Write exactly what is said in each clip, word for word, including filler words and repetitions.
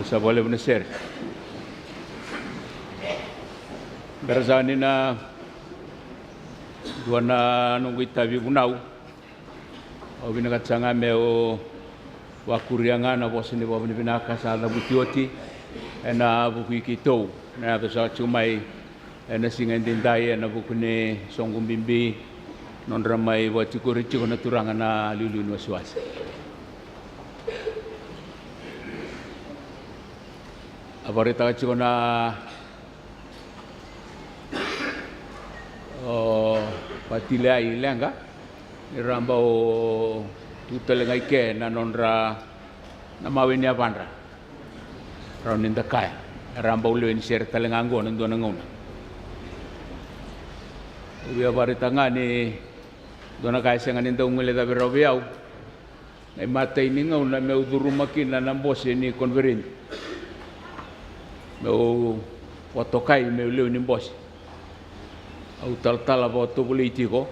Sa vakalevu na sere. Bera saka ni na dua na noqu itavi vunau. Au vinakata saka ga meu vakuria ga na vosa ni vakavinavinaka sa cavuti oti ena vuku i keitou na yaco saka tiko mai ena siga edaidai ena vuku ni soqo bibi nodra mai vakatikori tiko na turaga na liuliu ni wasewase. A vakaraitaka tiko na o Patiliai leqa ni ra bau tu tale ga i ke na nodra na mawe ni yavadra. Rawa ni da kaya era bau lewe ni sere tale ga oqo na dua na gauna. Au via vakaraitaka ga ni dua na ka e sega ni dau guilecavi rawa vei au. Na imatai ni gauna meu curuma kina na bose ni koniferedi meu vakatokai meu lewe ni bose. Au talatala vakatovolei tiko.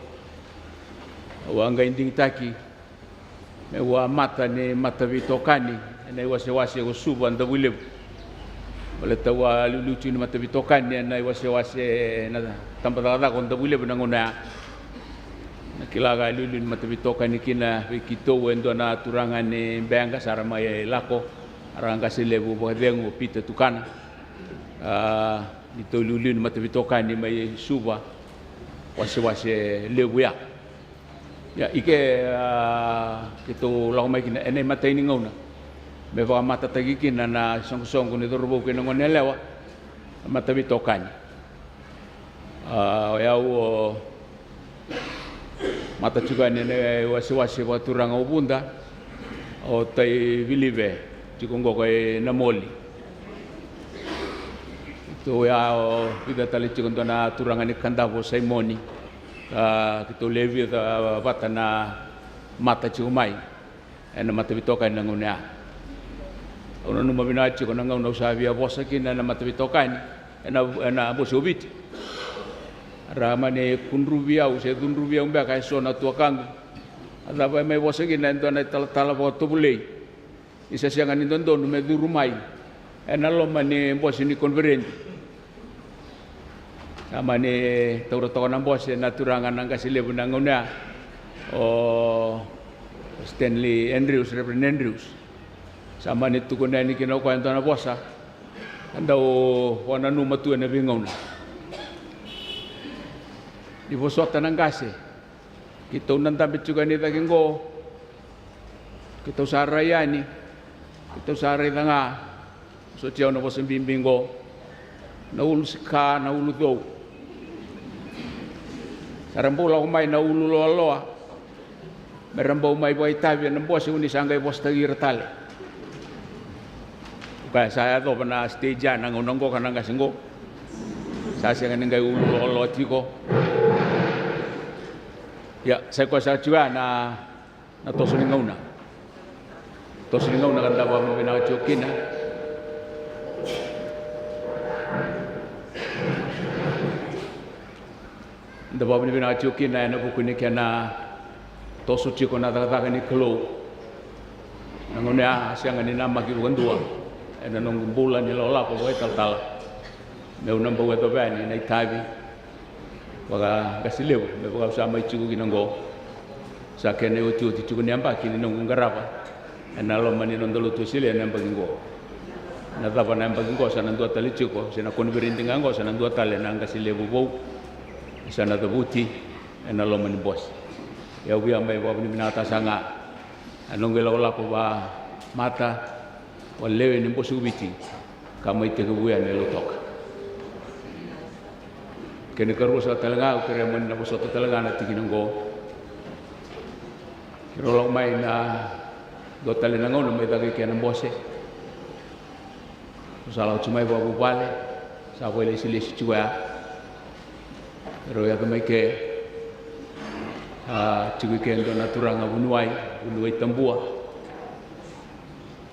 Au a qai digitaki meu a mata ni mataveitokani ena iwasewase ko Suva, Davuilevu. Baleta au a liuliu tiko ni mataveitokani ena iwasewase na tabacakacaka o Davuilevu na gauna ya. Na kila ka liuliu ni mataveitokani kina vei keitou e dua na turaga ni Beqa sara mai Lako, a ra qase levu vakacegu o Pita Tukana. A, neitou liuliu ni mataveitokani mai Suva, wasewase levu ya. Ia, i ke, a, keitou lako mai kina ena imatai ni gauna me vakamatataki kina na soqosoqo ni cauravou kei na goneyalewa, na mataveitokani. A, o yau o mata tiko yani ena iwasewase vakaturaga o Vuda, o Taivilive tiko oqo ko e Namoli. Keitou ya o vica tale tiko dua na turaga ni Kadavu o Saimoni. A, keitou le vica vata na mata tiko mai ena mataveitokani na gauna ya. Au nanuma vinaka tiko na gauna au sa via vosa kina ena mataveitokani ena, ena bose o Viti. Ra mani kudruvi au se cudruvi au beka e so na tuakaqu. A cava e mai vosa kina e dua na italatala vakatovolei. Ni sa sega ni dodonu me curu mai ena loma ni bose ni koniferedi. Sa mani taura toka na bose na turaga na qase levu na gauna ya, o Stanley Andrews, Reverend Andrews. Sa mani tukuna yani kina o koya e dua na vosa ka dau vakananuma tu ena veigauna. Ni vosota na qase, keitou na dabe tiko yani cake qo. Keitou sa rai yani, keitou sa raica ga. Soti au na vosa bibi qo. Na ulu sika, na ulu cou. Sa ra bau lako mai na ulu loaloa me ra bau mai vakaitavi ena bose, o ni sa qai vosataki ira tale. Koya sa yacova na stage ya na gauna qo ka na qase qo. Sa sega ni qai ulu loaloa tiko. Ia, sa i koya sa tiko ya na, na toso ni gauna. Toso ni gauna ka da vakavinavinaka tiko kina. Da vakavinavinaka tiko kina ena vuku ni kena toso tiko na cakacaka ni Kalou. Na gauna ya a sega ni namaki vakadua ena noqu bula ni lakolako vakaitalatala meu na bau yacova yani na itavi vakaqase levu me vaka au sa mai tiko kina oqo. Sa kena iotioti tiko ni yabaki ni noqu qarava ena loma ni noda lotu Wesele ena yabaki qo. Na cava na yabaki qo sa na dua tale tiko, se na koniferedi ga qo sa na dua tale na qase levu vou sa na cavuti ena loma ni bose. Ia au via mai vakavinavinakataka saka ga na noqu ilakolako vakamata, vakalewe ni bose o Viti ka mai tekivu yani e Lautoka. Kena ikarua saka tale ga au kerea mo ni na vosota tale ga na tikina oqo. Keirau lako mai na dua tale na gauna mai caka i ke na bose. Au sa lako tiko mai vakavuvale, sa vakailesilesi tiko ya. Keirau yaco mai ke, a, tiko i ke e dua na turaga vuniwai, vuniwai Tabua.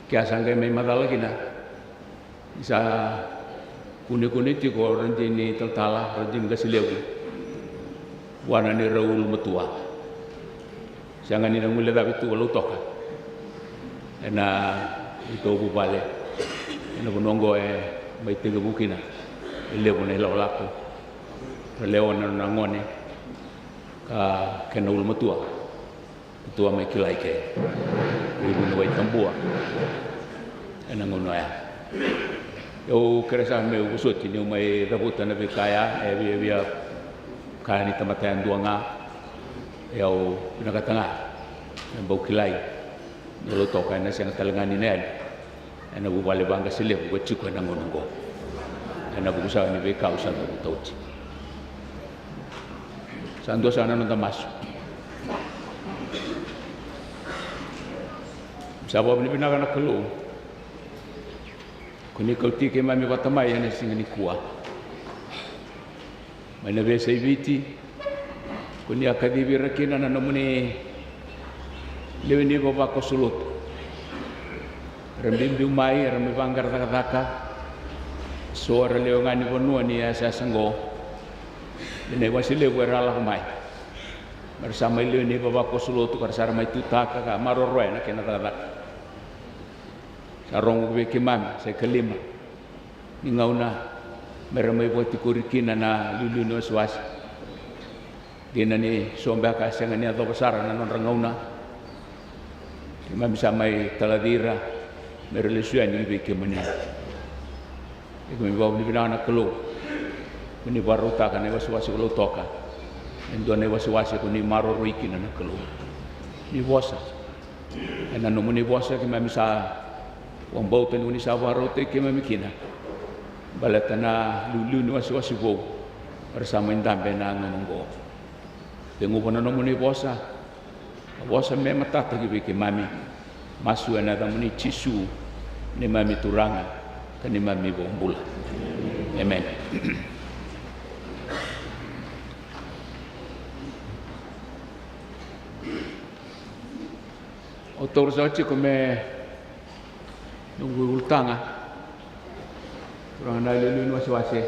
Ke a sa qai mai macala kina ni sa kunekune tiko o radini talatala, radini qase levu vua na neirau ulumatua. Sega ni na guilecavi tu o Lautoka ena neitou vuvale. Ena vanua oqo e mai tekivu kina e levu na ilakolako. Ra lewa na nona gone ka kena ulumatua. Tua mai kilai ke i vuniwai tabua ena gauna oya. Au kerea sara meu vosoti niu mai cavuta na veika ya e viavia ka ni tamata yadua ga. E au vinakata ga me bau kilai na Lautoka ena sega tale ga ni na yali ena vuvale vaqase levu ka tiko ena gauna oqo. Ena vuku sara ni veika au sa dau tauti. Sa dua sara na noda masu. Sa vakavinavinaka na Kalou ko ni kauti keimami vata mai ena siga nikua mai na veiyasai Viti. Ko ni a kacivi ira kina na nomuni lewe ni vavakoso lotu. Era biubiu mai, era mai vaqara cakacaka. So era lewe ga ni vanua ni yasayasa oqo. Ena iwase levu era a lako mai me ra sa mai lewe ni vavakoso lotu ka ra sa ra mai tutaka ka maroroya na kena cakacaka. Sa rogo vei keimami sa ikalima ni gauna me ra mai vakatikori kina na liuliu ni wasewase. Dina ni so beka a sega ni yacova sara na nodra gauna. Keimami sa mai talaci ira me ra lesu yani vei kemuni. Keimami vakavinavinaka na Kalou ko ni vakarautaka na iwasewase ko Lautoka e dua na iwasewase ko ni maroroi kina na Kalou. Ni vosa ena nomuni vosa keimami sa vakabauta ni ko ni sa vakarautaki keimami kina. Baleta na liuliu ni wasewase vou era sa mai dabe ena gauna oqo. Teguva na nomuni vosa, a vosa me matata ki vei keimami. Masu ena yacamuni Jisu, neimami Turaga ka neimami iVakabula. Emeni. Au taura saka tiko me noqu ulutaga, turaga na iliuliu ni wasewase,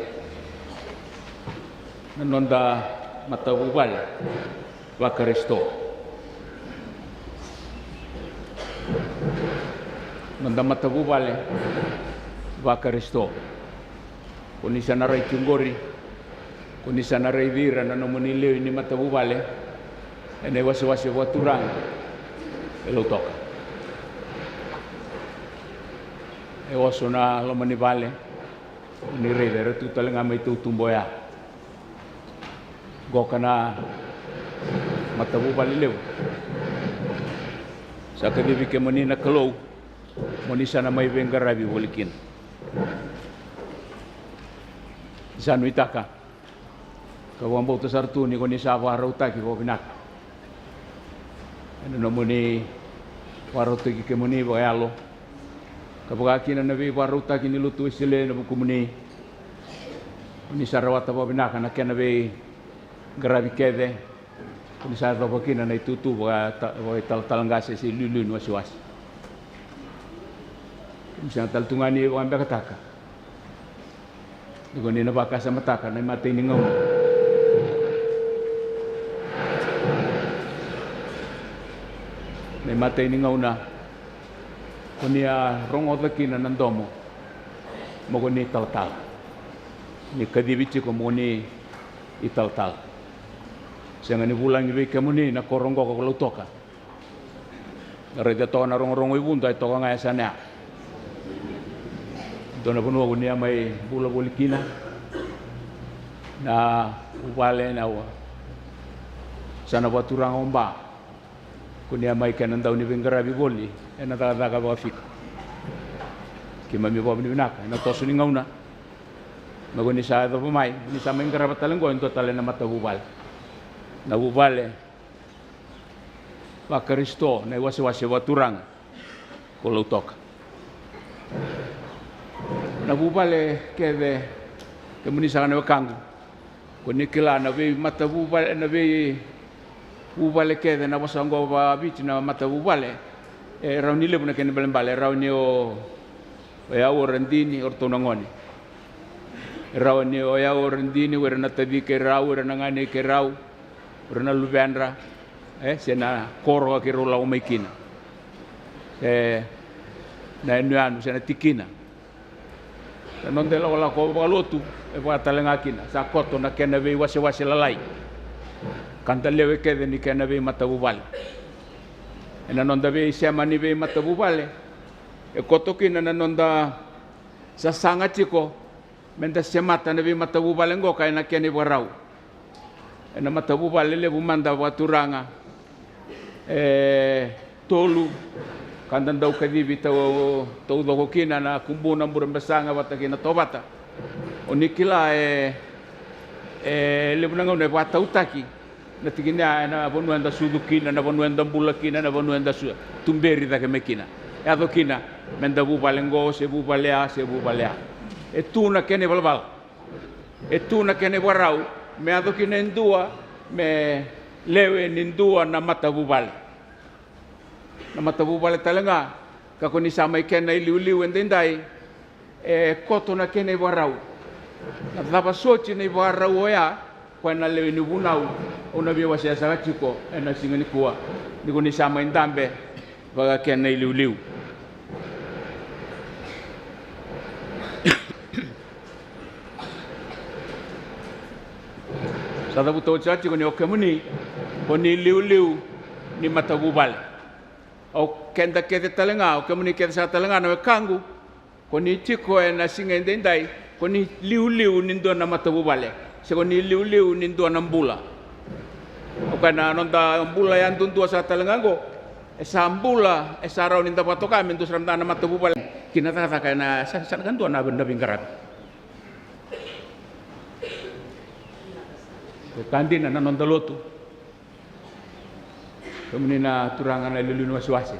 na noda matavuvale vaKarisito. Noda matavuvale vaKarisito. Ko ni sa na rai tiko qori, ko ni sa na raici ira na nomuni lewe ni matavuvale ena iwasewase vakaturaga e Lautoka. E oso na loma ni vale, ko ni raica era tu tale ga mai tautuba oya. Qoka na matavuvale levu. Sa kacivi kemuni na Kalou mo ni sa na mai veiqaravi voli kina. Sa nuitaka ka vakabauta sara tu ni ko ni sa vakarautaki vakavinaka ena nomuni vakarautaki kemuni vakayalo, ka vaka kina na veivakarautaki ni lotu Wesele ena vukumuni. Ko ni sa rawata vakavinaka na kena veiqaravi kece. Ko ni sa yacova kina na itutu vakaitalatala qase se iliuliu ni wasewase. Ko ni sega tale tu ga ni vakabekataka ni ko ni na vakasamataka na imatai ni gauna. Na imatai ni gauna ko ni a rogoca kina na domo mo ko ni talatala. Ni kacivi tiko mo ko ni italatala. Sega ni vulagi vei kemuni na koro qoka ko Lautoka. Raica toka na rogorogo i Vuda e toka ga e yasana ya. Dua na vanua ko ni a mai bula voli kina. Na vuvale na yasana vakaturaga o Ba. Ko ni a mai kena dau ni veiqaravi voli ena cakacaka vakafika. Keimami vakavinavinaka ena toso ni gauna. Me ko ni sa yacova mai, ni sa mai qarava tale oqo e dua tale na matavuvale. Na vuvale vaKarisito, na iwasewase vakaturaga ko Lautoka. Na vuvale kece, kemuni saka na wekaqu, ko ni kila na veimatavuvale, na veivuvale kece, na vosa oqo vakaviti na matavuvale, e rawa ni levu na kena ibalebale, e rawa ni o, o yau, o Radini, o ratou na gone. E rawa ni o yau, o Radini, o ira na taci keirau, o ira na ganei keirau, o ira na luvedra, e, se na koro ka keirau lako mai kina, se na yanuyanu se na tikina. Na noda ilakolako vakalotu e vaka tale ga kina sa koto na kena veiwasewase lalai ka da lewe kece ni kena veimatavuvale. Ena noda veisema ni veimatavuvale e koto kina na noda sasaga tiko me da semata na veimatavuvale oqo ka ena kena ivakarau. Ena matavuvale levu mada vakaturaga e tolu ka da dau kacivi tau, taucoko kina na Kubuna, Burebasaga vata kei na Tovata. O ni kila e, e levu na gauna e vakatautaki na tikina ya ena vanua eda sucu kina, na vanua eda bula kina, na vanua eda su, tuberi cake mai kina. Yaco kina me da vuvale oqo se vuvale ya se vuvale ya. E tu na kena ivalavala. E tu na kena ivakarau me yaco kina e dua, me lewe ni dua na matavuvale. Na matavuvale tale ga ka ko ni sa mai kena iliuliu edaidai e koto na kena ivakarau. Na cava soti na ivakarau oya? Koya na lewe ni vunau au na veiwasea saka tiko ena siga nikua ni ko ni sa mai dabe vaka kena iliuliu. Sa cavuta oti saka tiko ni o kemuni ko ni liuliu ni matavuvale. O keda kece tale ga, o kemuni kece saka tale ga na wekaqu, ko ni tiko ena siga edaidai ko ni liuliu ni dua na matavuvale se ko ni liuliu ni dua na bula. O koya na noda bula yadudua saka tale ga oqo. E sa bula, e sa rawa ni da vakatoka me dua sara mada na matavuvale ki na cakacaka ena sa, sa na ka dua na, na veiqaravi. Ko ka dina na noda lotu. Kemuni na turaga na iliuliu ni wasewase,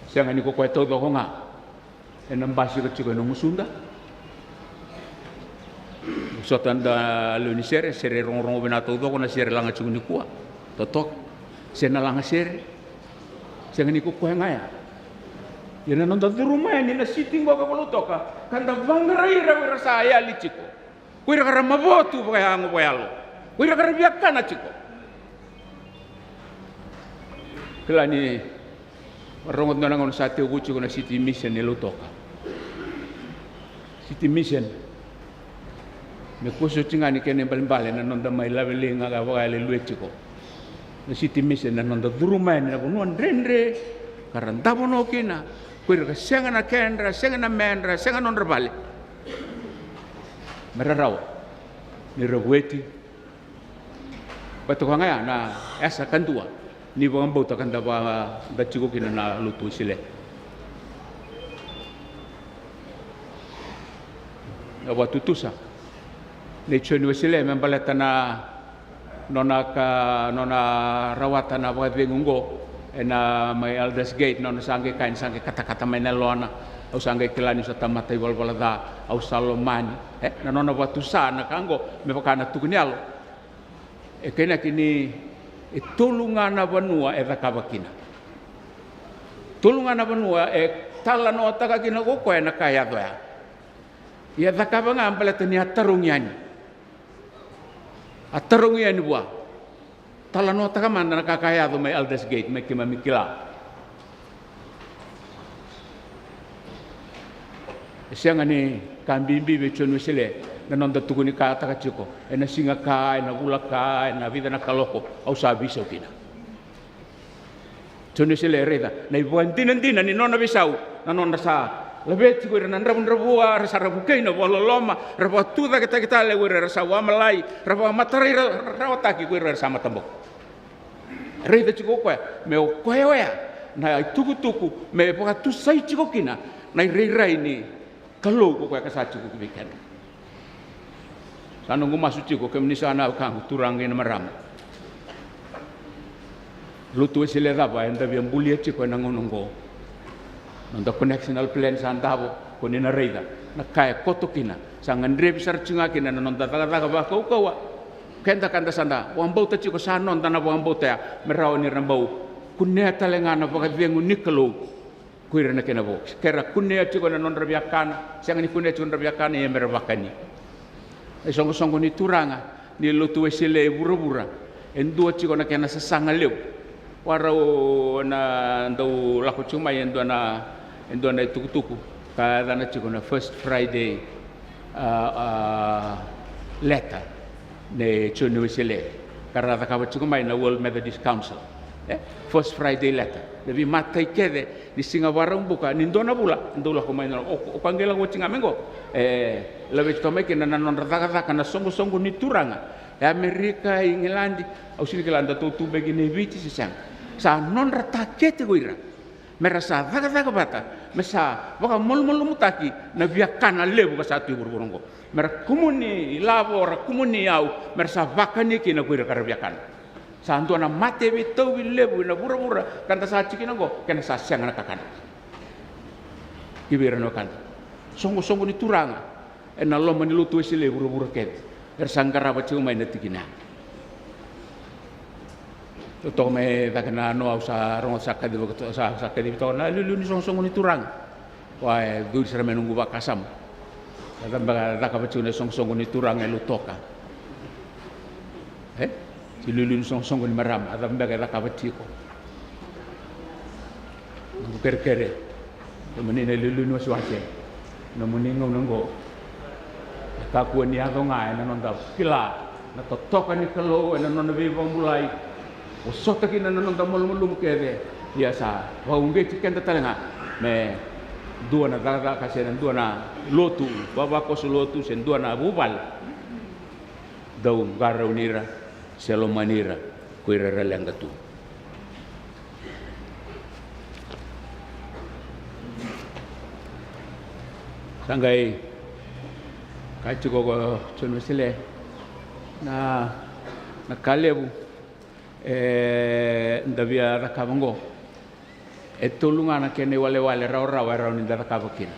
sega ni ko koya taucoko ga ena basika tiko ena gusuda. Sota da lewe ni sere, sere rogorogo vinaka taucoko na sere laga tiko nikua, totoka se na laga sere. Sega ni ko koya ga ya. Ia na noda curuma yani na siti qoka ko Lautoka ka da vaqarai ira, ko ira sa yali tiko, ko ira ka ra mavotu vakayago vakayalo, ko ira ka ra viakana tiko. Kila ni rogo dua na gauna sa tekivu tiko na City Mission ni Lautoka. City Mission, me kua soti ga ni kena ibalebale na noda mai laveliga ka vakayalelue tiko. Na City Mission na noda curuma yani na vanua dredre ka ra davo no kina, ko ira ka sega na kedra, sega na medra, sega nodra vale, me ra rawa ni ra vueti. Vata koya ga ya na yasa kadua ni vakabauta ka da va, da tiko kina na Lotu Wesele. Na vakatutusa nei Joni Wesele me baleta na nona ka, nona rawata na vakacegu oqo ena mai Elders Gate, nona sa qai kaya ni sa qai katakata mai na yalona. Au sa qai kila niu sa tamata ivalavala ca, au sa lomani. E, na nona vakatusa na ka oqo me vaka na tuku ni yalo. E kainaki ni e tolu ga na vanua e cakava kina. Tolu ga na vanua e talanoataka kina ko koya na ka e yaco ya. Ia cakava ga baleta ni a tarogi yani. A tarogi yani vua. Talanoataka mada na ka ka yaco mai Elders Gate, me keimami kila. E sega ni ka bibi vei Joni Wesele na noda tukuni kataka tiko ena siga ka, ena vula ka, ena vica na kaloko, au sa veisau kina. Joni Wesele e raica na ivakadinadina ni nona veisau, na nodra sa laveti ko ira na dravudravua, ra sa ra vukei na vakaloloma, ra vakatucaketaki tale ko ira era sa vamalai, ra vakamatarai ra, ra rawataki ko ira era sa mataboko. Raica tiko o koya me o koya oya na itukutuku me vakatusai tiko kina na irairai ni Kalou ko koya ka sa tiko ki vei keda. Sa noqu masu tiko, kemuni sa na wekaqu, turaga kei na marama. Lotu Wesele cava eda via bulia tiko ena gauna oqo? Noda congressional plan sa davo, ko ni na raica na ka e koto kina. Sa gadrevi sara tiko ga kina na noda cakacaka vakaukauwa. Keda ka da sa da vakabauta tiko, sa noda na vakabauta ya me rawa ni ra bau kunea tale ga na vakacegu ni Kalou. Ko ira na kena vo, ke ra kunea tiko na nodra viakana, sega ni kunea tiko na nodra viakana, ia me ra vakani. Na isoqosoqo ni turaga ni Lotu Wesele e vuravura e dua tiko na kena sasaga levu. Vakarau na dau lako tiko mai e dua na, e dua na itukutuku. Ka yacana tiko na First Friday, a, a, letter nei Joni Wesele, ka ra cakava tiko mai na World Methodist Council. E? First Friday letter. Na veimatai kece ni siga Vakaraubuka ni dua na vula, e dau lako mai na, o, o ka qai lako oti ga mai qo. E laveti toka mai kina na nodra cakacaka na soqosoqo ni turaga e Amerika, Igiladi, au sega ni kila datou tu beka i Viti se sega. Sa nodra takete ko ira me ra sa cakacaka vata, me sa vakamalumalumutaki na viakana levu ka sa tu i vuravura oqo. Me ra kumuni ilavo, ra kumuni iyau, me ra sa vakani kina ko ira ka ra viakana. Sa dua na mate veitauvi levu ena vuravura ka da sa tiko kina oqo, kena sa sega na kakana. Ki vei ira na wekada, soqosoqo ni turaga ena loma ni lotu Wesele e vuravura kece, era sa qarava tiko mai na tikina ya. Totoka mai cake na noa, au sa rogoca, sa kacivi, sa, sa kacivi toka na iliuliu ni soqosoqo ni turaga. Koya e curi sara mai noqu vakasama. A cava beka e cakava tiko na soqosoqo ni turaga e Lautoka? E? Iliuliu ni soqosoqo ni marama, a cava beka e cakava tiko? Noqu kerekere, kemuni na iliuliu ni wasewase, nomuni gauna oqo. E kakua ni yaco ga ena noda kila na totoka ni Kalou ena nona veivakabulai, vosota kina na noda malumalumu kece. Ia sa vakauqeti keda tale ga me dua na cakacaka se na dua na lotu, vavakoso lotu se dua na vuvale dau qarauni ira se lomani ira ko ira era leqa tu. Sa qai kaya tiko ko Joni Wesele, na, na ka levu eda via cakava oqo, e tolu ga na kena iwalewale rawarawa e rawa ni da cakava kina.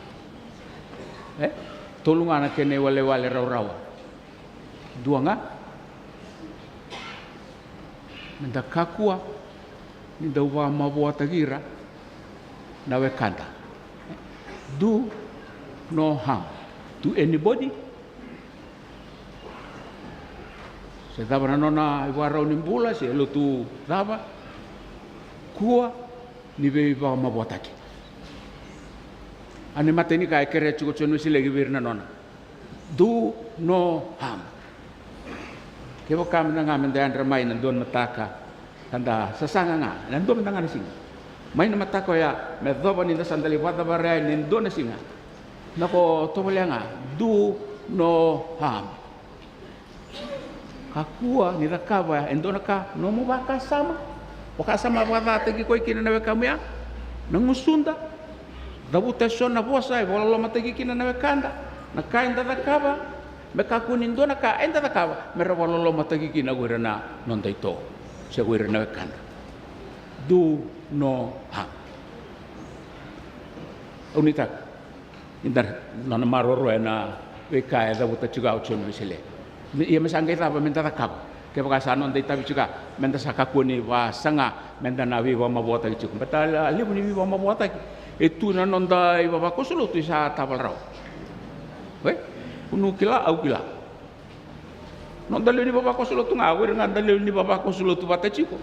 E? Tolu ga na kena iwalewale rawarawa. Dua ga, me da kakua ni dau vakamavoataki ira na wekada. Do no harm to anybody. Se cava na nona ivakarau ni bula se lotu cava, kua ni veivakamavoataki. A na imatai ni ka e kerea tiko o Joni Wesele ki vei ira na nona. Do no harm. Kevaka meda ga meda yadra mai na dua na mataka, ka da sasaga ga ena dua mada ga na siga, mai na mataka oya me yacova ni da sa dau lai vakacavara yani ena dua na siga, na ko tovolea ga, do no harm. Kakua ni cakava e dua na ka nomu vakasama, vakasama vakacataki koya kina na wekamu ya, na gusuda. Cavuta eso na vosa e vakalolomataki kina na wekada. Na ka eda cakava, me kakua ni dua na ka eda cakava me ra vakalolomataki kina ko ira na noda ito se ko ira na wekada. Do no harm. Au nuitaka ni da na maroroya na veika e cavuta tiko o Joni Wesele. Ia me sa qai cava meda cakava kevaka sa noda itavi tiko, meda sa kakua ni vakasaga meda na veivakamavoataki tiko? Baleta a levu ni veivakamavoataki e tu na noda ivavakoso lotu, e sa tavale rawa. E? Kua ni kila, au kila. Noda lewe ni vavakoso lotu ga, o ira ga da lewe ni vavakoso lotu vata tiko,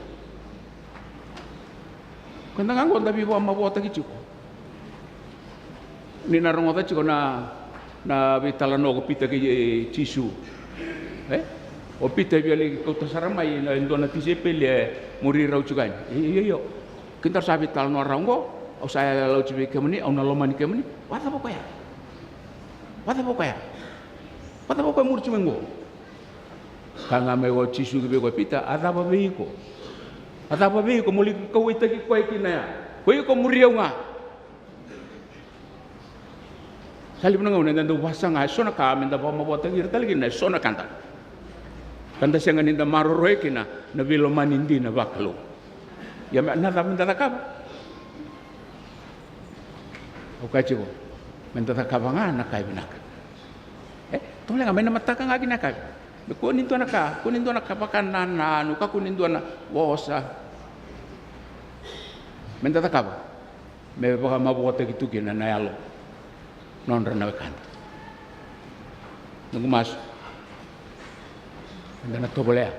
keda ga qo da veivakamavoataki tiko. Ni na rogoca tiko na, na veitalanoa ko Pita kei, e, Jisu. E? O Pita e via lai kauta sara mai e dua na tisaipeli e muri rau tiko yani. Io, io, io. Kedaru sa veitalanoa rawa qo. Au sa yalayala oti vei kemuni, au na lomani kemuni. Vakacava o koya? Vakacava o koya? Vakacava o koya muri tiko mai qo? Kaya ga mai o Jisu ki vei koya, Pita, a cava vei iko? A cava vei iko mo lai kauwaitaki koya kina ya? Ko iko muri au ga. Sa levu na gauna eda dau vakasaga eso na ka meda vakamavoataki ira tale kina eso na wekada. Ka da sega ni da maroroya kina na veilomani dina vakalou. Ia me na cava meda cakava? Au kaya tiko, meda cakava ga na ka e vinaka. E, tolega mai na mataka ga ki na yakavi. Me kua ni dua na ka, kua ni dua na ka vakanananu, kakua ni dua na vosa. Meda cakava me vakamavoataki tu kina na yalo nodra na wekada. Noqu masu, meda na tovolea.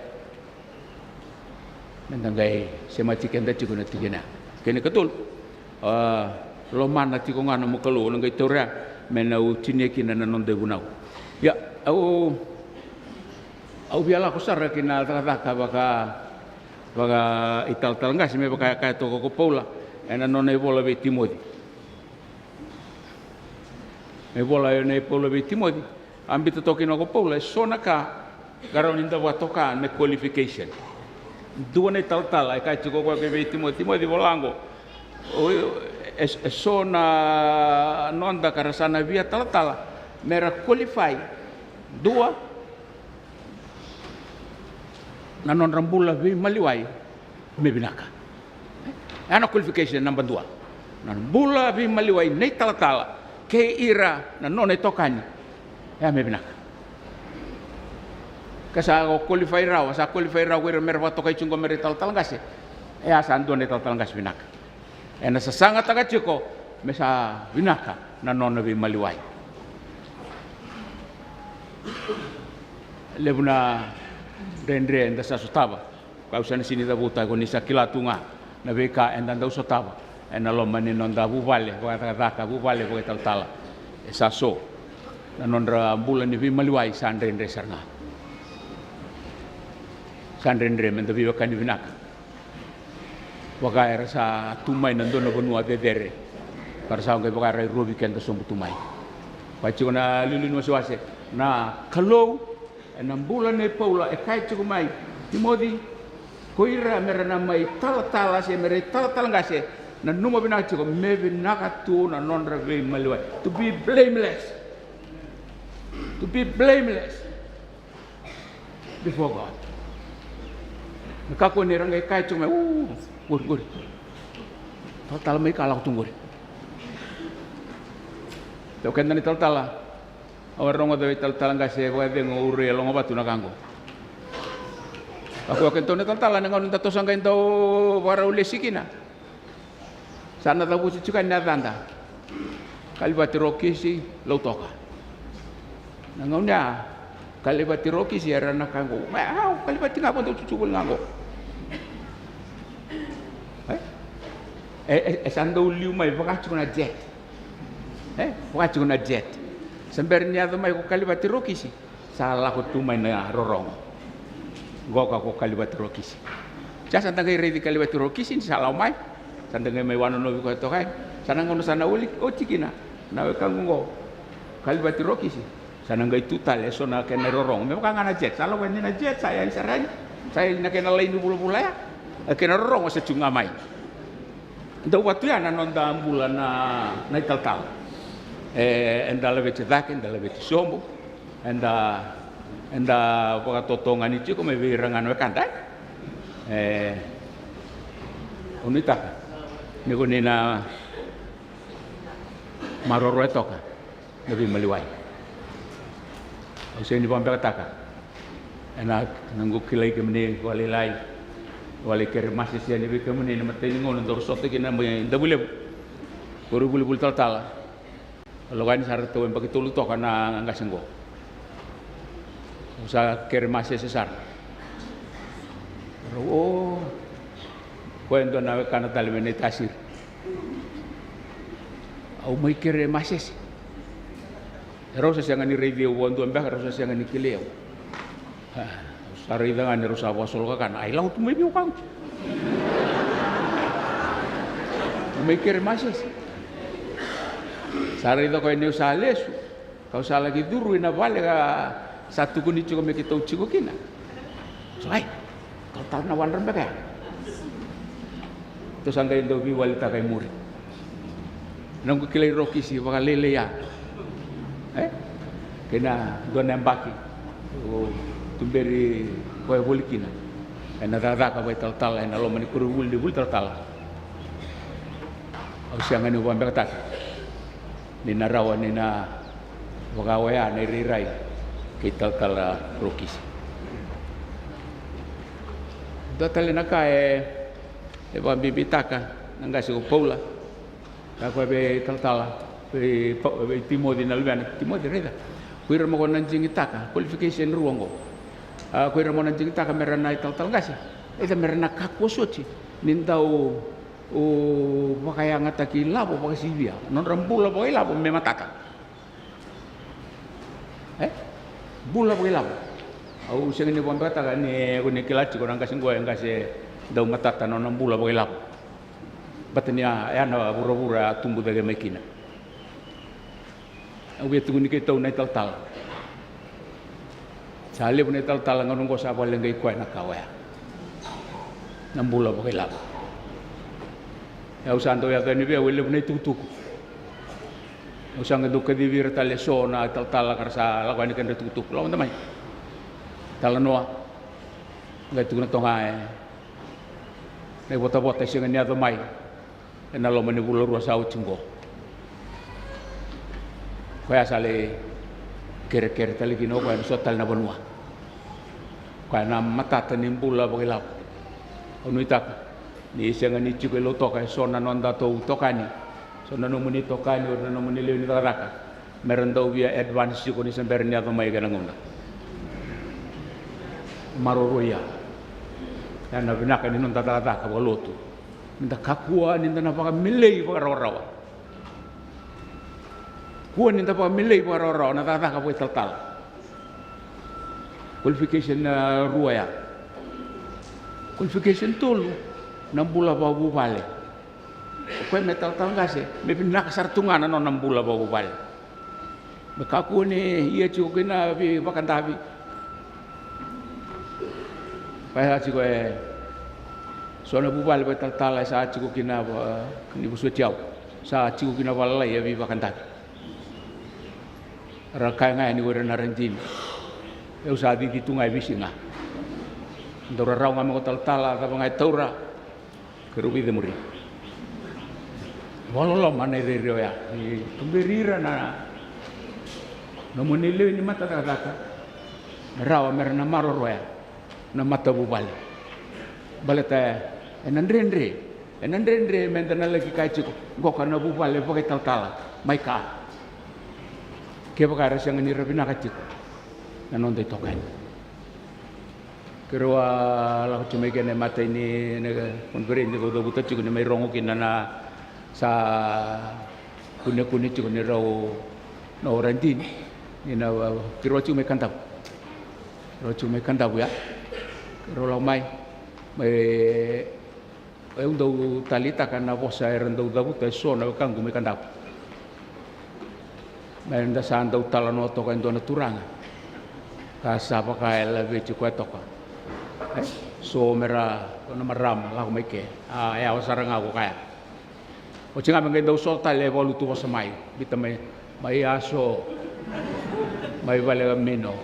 Meda qai semati keda tiko na tikina. Kena ikatolu, a, Lomana tiko ga nomu Kalou, o na qai tauria me na u tinia kina na noda ivunau. Ia, au, au via lako sara ki na cakacaka vaka, vaka italatala qase, me vaka e kaya toka ko Paula ena nona ivola vei Timoci. Na ivola nei Paula vei Timoci, a biuta toka kina ko Paula e so na ka ka rawa ni da vakatoka me qualification. Dua na italatala e kaya tiko o koya vei Timoci, Timoci, vola qo. O, e, e so na noda ka ra sa na via talatala me ra qualify. Dua, na nodra bula veimaliwai me vinaka. E a na qualification naba dua. Na bula veimaliwai nei talatala kei ira na nona itokani, e a me vinaka. Ka sa qualify rawa, sa qualify rawa ko ira me ra vakatokai tiko qo me ra italatala qase, e a sa dua na italatala qase vinaka. E na sasagataka tiko me sa vinaka na nona veimaliwai. Levu na dredre eda sa sotava. Kau sa na sini cavuta, ko ni sa kila tu ga na veika eda dau sotava ena loma ni noda vuvale vakacakacaka, vuvale vakaitalatala. E sa so na nodra bula ni veimaliwai sa dredre sara ga. Sa dredre me da veiwekani vinaka. Vaka era sa tu mai na dua na vanua cecere, ka ra sa qai vaka era irovi keda sobu tu mai. Vaka tiko na liuliu ni wasewase, na Kalou ena bula nei Paula e kaya tiko mai, Timoci, ko ira me ra na mai talatala se me ra italatala qase, nanuma vinaka tiko, me vinaka tu na nodra veimaliwai. To be blameless. To be blameless before God. Na kakua ni ra qai kaya tiko mai, u, qori, qori. Talatala mai ka lako tu qori. Tau keda na italatala. Au a rogoca vei talatala qase vakacegu, au rai e logovatu na ka qo. Kakua keda tou na talatala, na gauna da toso qai dau vakarau lesi kina. Sa na cavuti tiko yani na yacada. Kalivati Rokisi Lautoka. Na gauna ya, Kalivati Rokisi era na ka qo. Ma, au, Kalivati ga, vo dau tutu voli ga qo. E? E, e, e sa dau liu mai vaka tiko na jet. E? Vaka tiko na jet. Sa bera ni yaco mai ko Kalivati Rokisi. Sa lako tu mai na rorogo. Qoka ko Kalivati Rokisi. Sa, sa da qai raici Kalivati Rokisi ni sa lako mai. Sa da qai mai wanonovi koya toka. Sa na gauna sa na oti kina na wekaqu qo, Kalivati Rokisi, sa na qai tu tale e so na kena rorogo. Me vaka ga na jet, sa lako yani na jet, sa yali sara yani. Sa yali na kena laini vulavula ya. E kena rorogo sa tu ga mai. Dau vatu ya na noda bula na, na italatala. E, eda laveti cake, eda laveti sobu. Eda, eda vakatotogani tiko mai vei ira ga na wekada. E, au nuitaka ni ko ni na maroroya toka na veimaliwai. Au sega ni vakabekataka ena, na qu kilai kemuni vakalailai, vakalaikere masese yani vei kemuni na matai ni gauna dau sota kina mai Davuilevu. Koronivuli talatala. Lako yani sara, tou yabaki tolu toka na qase qo. Au sa kere masese sara. Rau, o, koya e dua na wekana tale mai Naitasiri. Au mai kere masese. Rau sa sega ni raici au vakadua beka, rau sa sega ni kilai au. A, au sa raica ga ni rau sa vakasolo kakana. Ai, lako tu mai vei au ka qu. Mai kere masese. Sa raica koya niu sa lesu, kau sa laki curu ina vale ka sa tukuni tiko me keitou tiko kina. So, ai, talatala na wadra beka ya. Tou sa qai dau veiwalitaka e muri. Na noqu kilai Rokisi vakalailai ya. E? Kei na dua na yabaki au tuberi koya voli kina ena cakacaka vakaitalatala ena loma ni koronivuli ni vuli talatala. Au sega niu vakabekataka ni na rawa ni na vaka oya na irairai kei talatala Rokisi. Dua tale na ka e, e vakabibitaka na qase ko Paula. Kaya koya vei talatala, vei Pa-, vei Timoci na luvena, Timoci, raica. Ko ira mo ko na jigitaka, qualification rua oqo. A, ko ira mo na jigitaka me ra na italatala qase, raica me ra na kakua soti ni dau O vakayagataki ilavo vakasivia, nodra bula vakailavo me matata. E? Bula vakailavo. Au sega ni vakabekataka ni ko ni kila tiko na qase qo e qase dau matata na nona bula vakailavo. Baleta ni a, e a na vuravura a tubu cake mai kina. Au via tukuni keitou na italatala. Sa levu na italatala gauna oqo sa vakaleqai koya na ka oya. Na bula vakailavo. E au sa dau yaco yani vei au e levu na itukutuku. Au sa qai dau kacivi ira tale eso na italatala ka ra sa lako yani kedra itukutuku. Lako mada mai. Talanoa. Qai tukuna toka e na ivotavota e sega ni yaco mai. Ena loma ni vula rua sa oti qo. Koya sa lai kerekere tale kina o koya ena so tale na vanua. Koya na matata ni bula vakailavo. Au nuitaka ni sega ni tiko i Lautoka eso na nodatou itokani, so na nomuni itokani, o ira na nomuni lewe ni cakacaka. Mera dau via advance tiko ni se bera ni yaco mai kena gauna. Maroroi ya. Ya na vinaka ni noda cakacaka vakalotu. Ni da kakua ni da na vakamelei vakarawarawa. Kua ni da vakamelei vakarawarawa na cakacaka vakaitalatala. Qualification, a, rua ya. Qualification tolu, na bula vakavuvale. O koya me talatala qase, me vinaka sara tu ga na nona bula vakavuvale. Me kakua ni ia tiko kina veivakadavi. Koya sa tiko e so na vuvale vakaitalatala e sa tiko kina va, ni vosoti au. Sa tiko kina valalai e veivakadavi. Ra kaya ga yani o ira na radini. Au sa cici tu ga e veisiga. Dau rarawa ga me ko talatala, cava ga e taura. Keirau veicemuri. Vakaloloma na irairai oya. Ni tuberi ira na nomuni lewe ni mata cakacaka. Me rawa mera na maroroya na matavuvale. Baleta ena dredre, ena dredre meda na laki kaya tiko, qoka na vuvale vakaitalatala mai ka. Kevaka era sega ni ra vinaka tiko na noda itokani. Keirau a lako tiko mai kina e matai ni na koniferedi kau cavuta tiko ni mai rogo kina na sa kunekune tiko ni rau na oradini ni na keirau a tiko mai Kadavu. Keirau a tiko mai Kadavu ya. Keirau lako mai, mai Au dau taleitaka na vosa era dau cavuta e so na wekaqu mai Kadavu. Meda sa dau talanoa toka e dua na turaga ka sa vaka e laveti koya toka. E so mera, na marama lako mai ke, a yawa sara ga ko kaya. Oti ga me qai dau so tale e valutu vosa mai, biuta mai, mai yaso, mai vale ga mino.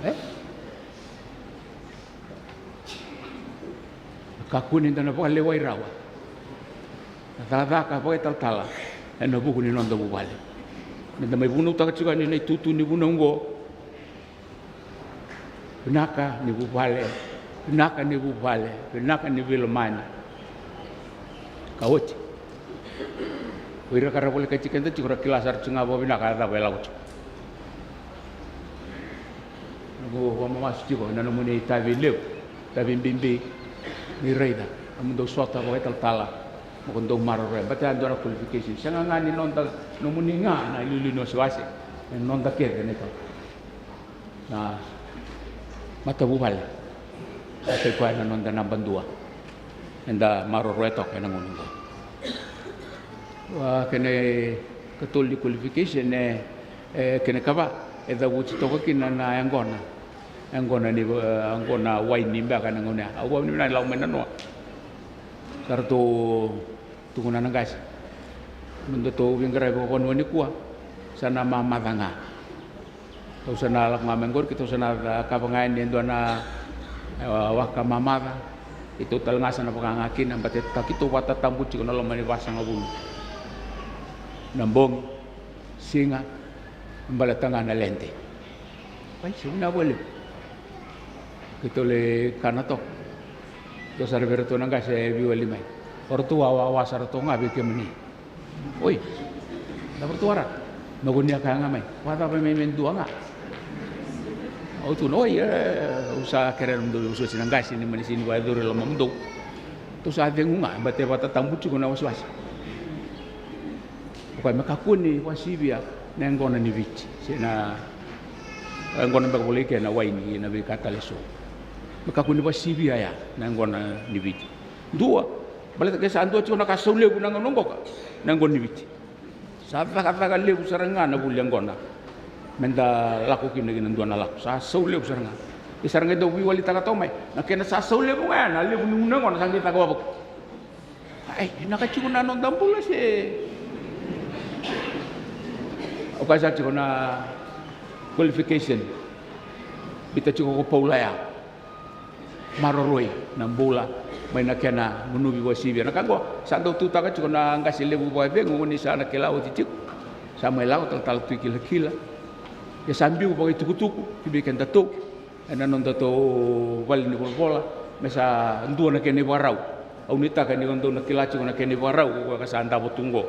E kakua ni da na vakalewai rawa na cakacaka vakaitalatala ena vuku ni noda vuvale. Meda mai vunautaka tiko yani na itutu ni vunau oqo. Vinaka ni vuvale, vinaka ni vuvale, vinaka ni veilomani. Ka oti. O ira ka ra volekati keda tiko ra kila sara tiko ga vakavinaka a cava e lako tiko. Noqu vakamamasu tiko ena nomuni itavi levu, itavi bibi, ni raica nomudou sota vakaitalatala, mo ko dou maroroya, baleta ya dua na qualification. Sega ga ni noda, nomuni ga na iliuliu ni wasewase, e noda kece na italatala. Na matavuvale. Sa kai koya na noda naba dua eda maroroya toka ena gauna oqo. A kena ikatolu ni qualification e, e kena ikava e cavuti toka kina na yaqona. Yaqona ni, e, yaqona waini beka ena gauna ya. Au vavinavinaka ni lako mai na noa. Sa ratou tukuna na qase, me datou veiqaravi vakavanua nikua, sa na mamaca ga. Tou sa na lako ga mai qori, keitou sa na cakava ga yani e dua na, e, waka mamaca. Keitou tale ga sa na vaka ga kina, baleta keitou vakatatabu tiko na loma ni vasagavulu na bogi, siga, baleta ga na lede. Pai, sa vinaka vakalevu. Keitou lai kana toka. Tou sa ra vei ratou na qase e veiwali mai. O ratou wawawa sara toka ga vei kemuni. Oi, cava ratou waraka? Me kua ni a kaya ga mai, vakacava me, me dua ga? Au tukuna, oi, e, au sa kerea na mudou veiwasewase na qase ni mani sega ni vakayacori e lomamudou. Tou sa cegu ga, e bata e vakatatabu tiko na wasewase. O koya me kakua ni vakasivia na yaqona ni Viti se na yaqona beka volai kina na waini, na veika tale eso. Me kakua ni vakasivia ya na yaqona ni Viti. Dua, baleta ke sa dua tiko na ka sau levu na gauna qoka, na yaqona ni Viti. Sa cakacaka levu sara ga na vuli yaqona me da lako kina ki na dua na lako. Sa sau levu sara ga. E sara ga e dau veiwalitaka toka mai na kena sa sau levu ga ya, na levu ni gunu yaqona sa qai caka wavoki. Ai, e naka tiko na noda bula se? Au kaya sa tiko na qualification. Biuta tiko ko Paula ya. Maroroi na bula mai na kena gunuvi vakasivia. Na ka qo sa dau tutaka tiko na qase levu vakacegu, o ni sa na kila oti tiko. Sa mai lako talatala Tui Kilakila. Ia sa biu vakaitukutuku ki vei kedatou ena nodatou vale ni volavola me sa dua na kena ivakarau. Au nuitaka ni o dou na kila tiko na kena ivakarau ko koya ka sa davo tu qo.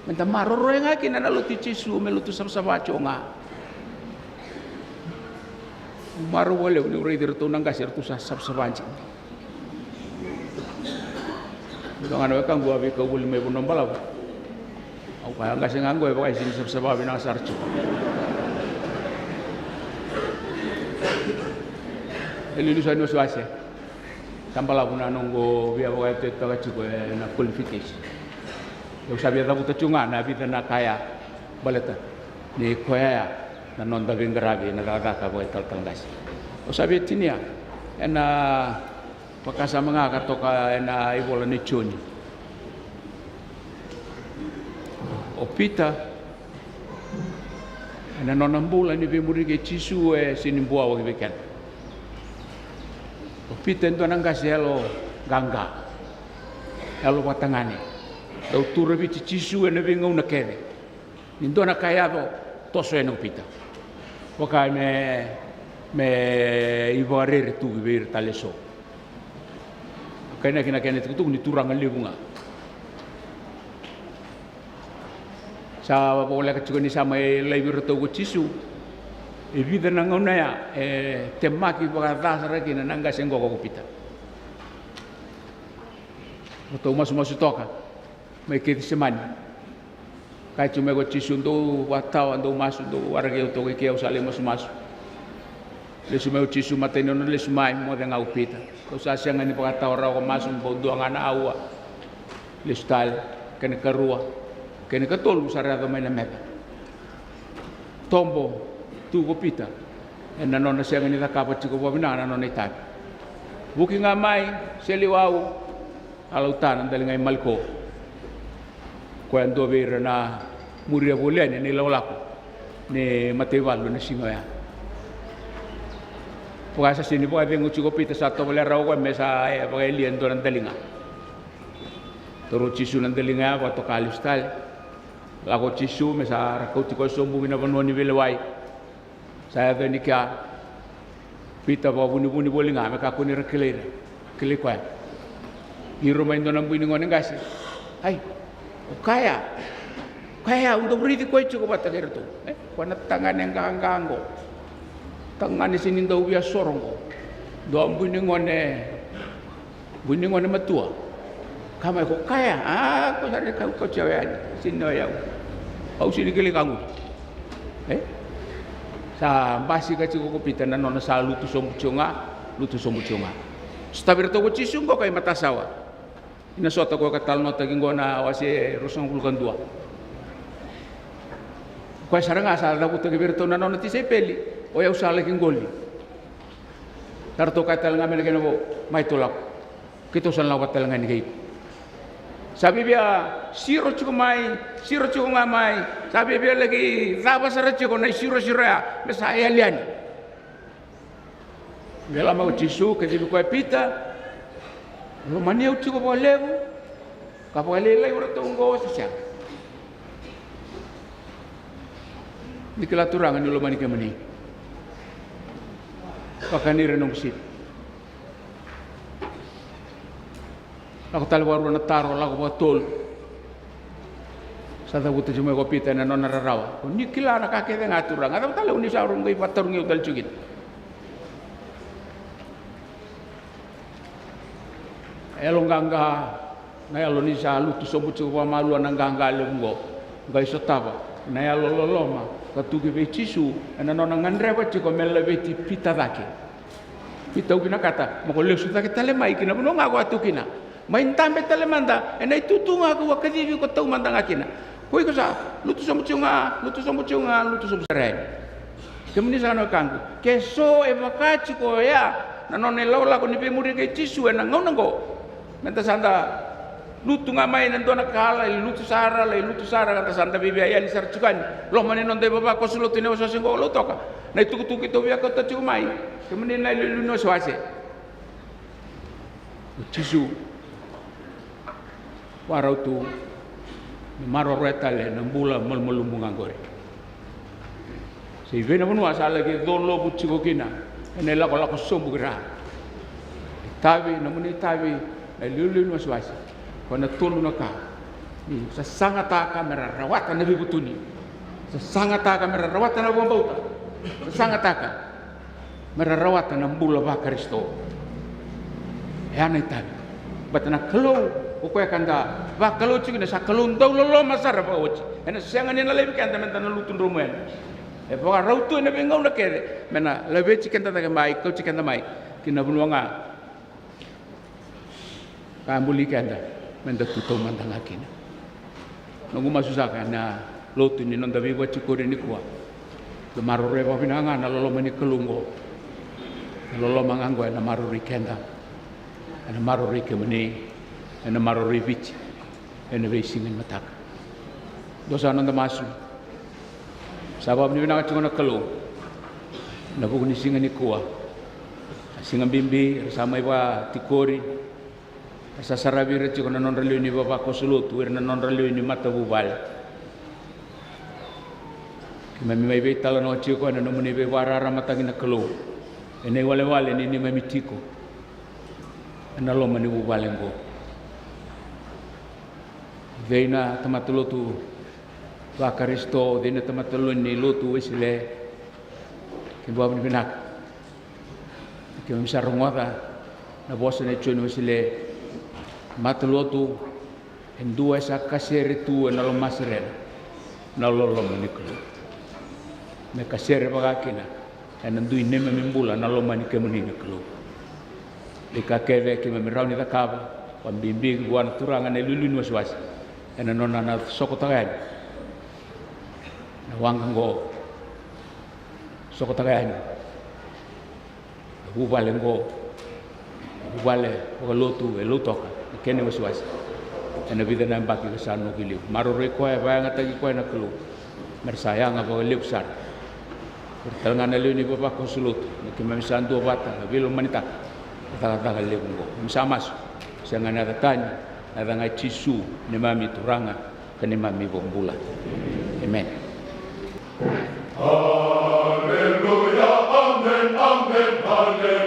Me da maroroya ga kina na lotu i Jisu, me lotu savasava tiko ga. Marau vakalevu niu raici iratou na qase, eratou sa savasava dina. Dua ga na wekaqu a veikau voli mai Vanua Balavu. Au kaya, qase ga qo e vaka e sega ni savasava vinaka sara tiko. E liuliu sara ni wasewase. Sa balavu na noqu via vakayatuatutaka tiko ena qualification. Au sa via cavuta tiko ga na vica na ka ya, baleta ni koya ya na noda veiqaravi ena cakacaka vakaitalatala qase. Au sa via tinia ena vakasama ga ka toka ena ivola nei Joni. O Pita, ena nona bula ni veimuri kei Jisu, e sega ni buawaki vei keda. O Pita e dua na qase yalo qaqa, yalo vakatagane. Dau turaviti Jisu ena veigauna kece. Ni dua na ka e yaco, toso yani o Pita. Vaka me, me ivakarere tu ki vei ira tale eso. Kainaki na kena itukutuku ni turaga levu ga. Sa voleka tiko ni sa mai laivi iratou ko Jisu. E vica na gauna ya e temaki vakaca sara kina na qase qoka ko Pita. Ratou masumasu toka mai Kecisemani. Kaya tiko mai ko Jisu, dou vakatawa, dou masu, dou waraki au toka i ke, au sa lai masumasu. Lesu mai o Jisu, matai ni nona lesu mai, moce ga ko Pita. Au sa sega ni vakatawa rawa ko masu, bau dua ga na aua. Lesu tale, kena karua, kena katolu sa ra yaco mai na meca. Tobo tu ko Pita ena nona sega ni cakava tiko vakavinaka na nona itavi. Vuki ga mai, seli wau. Alauta na daliga i Maliko. Koya dua vei ira na muria voli yani ena ilakolako ni mataivalu ena siga oya. Vaka sa sega ni vakacegu tiko o Pita, sa tovolea rawa o koya me sa, e, vakayalia e dua na daliga. Taura o Jisu na daliga ya, vakatoka lesu tale. Lako o Jisu me sa ra kauti koya sobu ki na vanua ni veilewai. Sa yaco yani kea, Pita vakavunivuni voli ga me kakua ni ra kilai ira, kilai koya. Iro mai dua na bui ni gone qase. Ai, o kaya, o kaya au dau raici koya tiko vata kei iratou. E, koya na tagane qaqa qo. Tagane sega ni dau via soro qo. Dua bui ni gone Bui ni gone matua. Ka mai ko kaya, a, ko sa reka ko tia yani, sini o yau. Au sini kili kangu. E? Sa basika tiko ko Pita na nona sa lutu sobu tio ga, lutu sobu tio ga. Sotavi iratou ko Jisu qo kai matasawa. Ina sota ko ka talanoataki qo na wase ruasagavulu ka dua. Koya sara ga sa cavutaki vei iratou na nona tisaipeli, o yau sa laki qoli. Sa ratou kaya tale ga mai na kena vo, mai tou lako. Keitou sa na lako vata tale ga ni kei iko. Sa via siro tiko mai, siro tiko ga mai, sa via laki cava sara tiko na isirosiro ya, me sa yali yani. Via la mai o Jisu, kacivi koya Pita, lomani au tiko vakalevu, ka vakalailai o ratou oqo se sega. Ni kila Turaga ni lomani kemuni. Vakani ira noqu sipi. Lako tale vakarua na taro, lako vakatolu. Sa cavuta tiko mai ko Pita ena nona rarawa. Ko ni kila na ka kece ga Turaga. Cava tale o ni sa rau qai vakatarogi au tale tiko kina. Yalo qaqa, na yalo ni sa lutu sobu tiko vakamalua na qaqa levu oqo. Qai sotava na yalo loloma ka tu ki vei Jisu ena nona gadreva tiko me laveti Pita cake. Pita, au vinakata mo ko lesu cake tale mai ki na vanua ga ko a tu kina. Mai dabe tale mada ena itutu ga ko a kacivi iko taumada ga kina. Ko iko sa lutu sobu tiko ga, lutu sobu tiko ga, lutu sobu sara yani. Kemuni saka na wekaqu, ke so e vaka tiko oya na nona ilakolako ni veimuri kei Jisu ena gauna oqo, meda sa da lutu ga mai na dua na ka, lai lutu sara, lai lutu sara, ka da sa da veivia yani sara tiko yani. Loma ni noda ivavakoso lotu ena wasewase oqo o Lautoka, na itukutuku keitou via kauta tiko mai, kemuni na iliuliu ni wasewase. O Jisu vakarau tu me maroroya tale na bula malumalumu ga qori. Se i vei na vanua sa laki colovu tiko kina ena ilakolako sobu ki ra. Itavi, nomuni itavi na iliuliu ni wasewase. Ko na tolu na ka. Ni sasagataka me ra rawata na veivutuni. Sasagataka me ra rawata na vakabauta. Sasagataka me ra rawata na bula vaKarisito. E a na itavi. Baleta na Kalou o koya ka da vakalou tiko kina sa Kalou dau loloma sara vakaoti. Ena sega ni na laivi keda meda na lutu dromu yani. E vakarau tu ena veigauna kece me na laveti keda cake mai, kauti keda mai ki na vanua ga ka buli keda meda tu taumada ga kina. Noqu masu saka ena lotu ni noda veivakatikori nikua, da maroroya vakavinaka ga na loloma ni Kalou oqo. Na loloma ga oqo ena maroroi keda, ena maroroi kemuni, ena maroroi Viti ena veisiga ni mataka. Dua sa noda masu. Sa vakavinavinaka tiko na Kalou ena vuku ni siga nikua. A siga bibi era sa mai vakatikori, era sa saravi ira tiko na nodra lewe ni vavakoso lotu, ira na nodra lewe ni matavuvale. Keimami mai veitalanoa tiko ena nomuni veivakararamataki na Kalou ena iwalewale ni neimami tiko ena loma ni vuvale oqo. Vei na tamata lotu vaKarisito, vei na tamata lotu ni lotu Wesele, keimami vakavinavinaka. Keimami sa rogoca na vosa nei Joni Wesele, matalotu e dua e sa kasere tu ena lomaserena na loloma ni Kalou. Me kasere vaka kina ena dui neimami bula na loma ni kemuni na Kalou. Veika kece keimami rawa ni cakava, vakabibi vua na Turaga na iliuliu ni wasewase, ena nona na sokotaka yani na waqa oqo, sokotaka yani na vuvale oqo, vuvale vakalotu e Lautoka, na kena iwasewase ena vica na yabaki ka sa noqu i liu. Maroroi koya, vakayagataki koya na Kalou, me ra sa yaga vakalevu sara. Ira tale ga na lewe ni vavakoso lotu, na keimami sa duavata, na veilomanitaka na cakacaka levu oqo. Keimami sa masu, sega ena yaca tani, na yaca ga i Jisu, neimami Turaga ka neimami iVakabula. Emeni. Aleluya, amen, amen, aleluya.